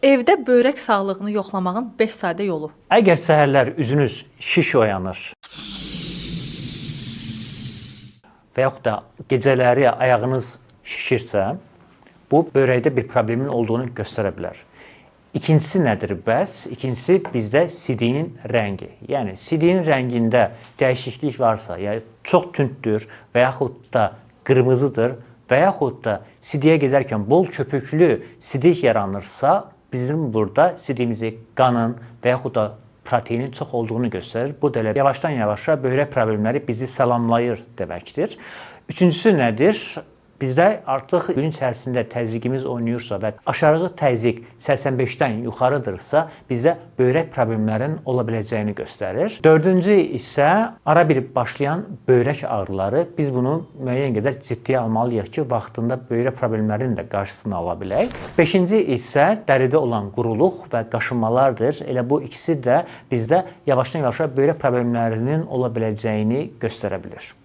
Evdə böyrək sağlığını yoxlamağın 5 sadə yolu. Əgər səhərlər üzünüz şiş oyanır və yaxud da gecələri ayağınız şişirsə, bu böyrəkdə bir problemin olduğunu göstərə bilər. İkincisi nədir bəs? İkincisi bizdə sidiyin rəngi. Yəni sidiyin rəngində dəyişiklik varsa, yəni çox tünddür və yaxud da qırmızıdır və yaxud da sidiyə gedərkən bol köpüklü sidik yaranırsa, bizim burada sidiyimizi qanın və yaxud da proteinin çox olduğunu göstərir. Bu da elə yavaşdan yavaşa böyrək problemləri bizi salamlayır deməkdir. Üçüncüsü nədir? Bizdə artıq gün içərisində təzyiqimiz oynayırsa və aşağı təzyiq 85-dən yuxarıdırsa, bizdə böyrək problemlərinin ola biləcəyini göstərir. Dördüncü isə ara bir başlayan böyrək ağrıları. Biz bunu müəyyən qədər ciddiyə almalıyıq ki, vaxtında böyrək problemlərinin də qarşısını ala bilək. Beşinci isə dəridə olan quruluq və qaşınmalardır. Elə bu ikisi də bizdə yavaşdan yavaşa böyrək problemlərinin ola biləcəyini göstərə bilər.